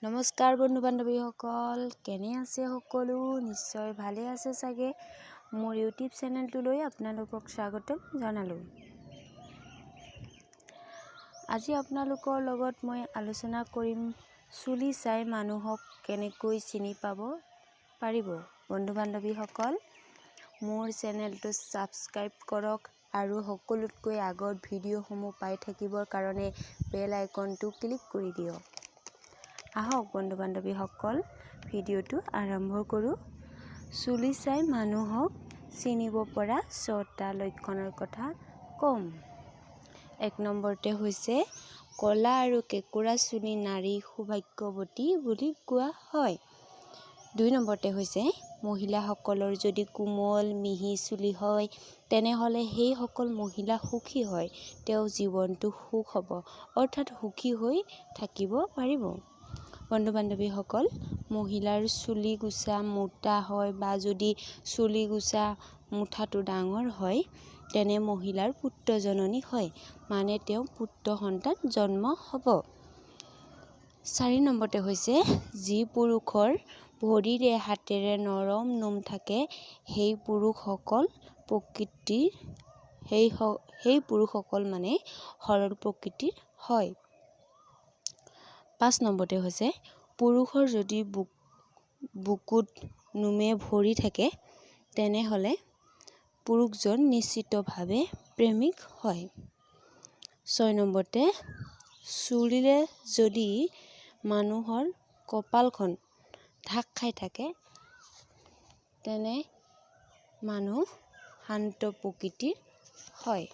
নমস্কাৰ বন্ধু বান্ধৱীসকল, কেনে আছে সকলো? নিশ্চয় ভালে আছে চাগে। মোৰ ইউটিউব চেনেলটোলৈ আপোনালোকক স্বাগতম জনালোঁ। আজি আপোনালোকৰ লগত মই আলোচনা কৰিম চুলি চাই মানুহক কেনেকৈ চিনি পাব পাৰিব। বন্ধু বান্ধৱীসকল, মোৰ চেনেলটো ছাবস্ক্ৰাইব কৰক আৰু সকলোতকৈ আগত ভিডিঅ'সমূহ পাই থাকিবৰ কাৰণে বেল আইকনটো ক্লিক কৰি দিয়ক। আহক বন্ধু বান্ধৱীসকল, ভিডিঅ'টো আৰম্ভ কৰোঁ। চুলি চাই মানুহক চিনিব পৰা ছটা লক্ষণৰ কথা ক'ম। এক নম্বৰতে হৈছে ক'লা আৰু কেঁকোৰা চুলি নাৰী সৌভাগ্যৱতী বুলি কোৱা হয়। দুই নম্বৰতে হৈছে মহিলাসকলৰ যদি কোমল মিহি চুলি হয়, তেনেহ'লে সেইসকল মহিলা সুখী হয়, তেওঁ জীৱনটো সুখ হ'ব, অৰ্থাৎ সুখী হৈ থাকিব পাৰিব। বন্ধু বান্ধৱীসকল, মহিলাৰ চুলি গুচা মোটা হয় বা যদি চুলি গুচা মুঠাটো ডাঙৰ হয়, তেনে মহিলাৰ পুত্ৰ জননী হয়, মানে তেওঁ পুত্ৰ সন্তান জন্ম হ'ব। চাৰি নম্বৰতে হৈছে যি পুৰুষৰ ভৰিৰে হাতেৰে নৰম নোম থাকে, সেই পুৰুষসকল মানে সৰল প্ৰকৃতিৰ হয়। পাঁচ নম্বৰতে হৈছে পুৰুষৰ যদি বুকুত নোমে ভৰি থাকে, তেনেহ'লে পুৰুষজন নিশ্চিতভাৱে প্ৰেমিক হয়। ছয় নম্বৰতে চুলিৰে যদি মানুহৰ কপালখন ঢাক খাই থাকে, তেনে মানুহ শান্ত প্ৰকৃতিৰ হয়।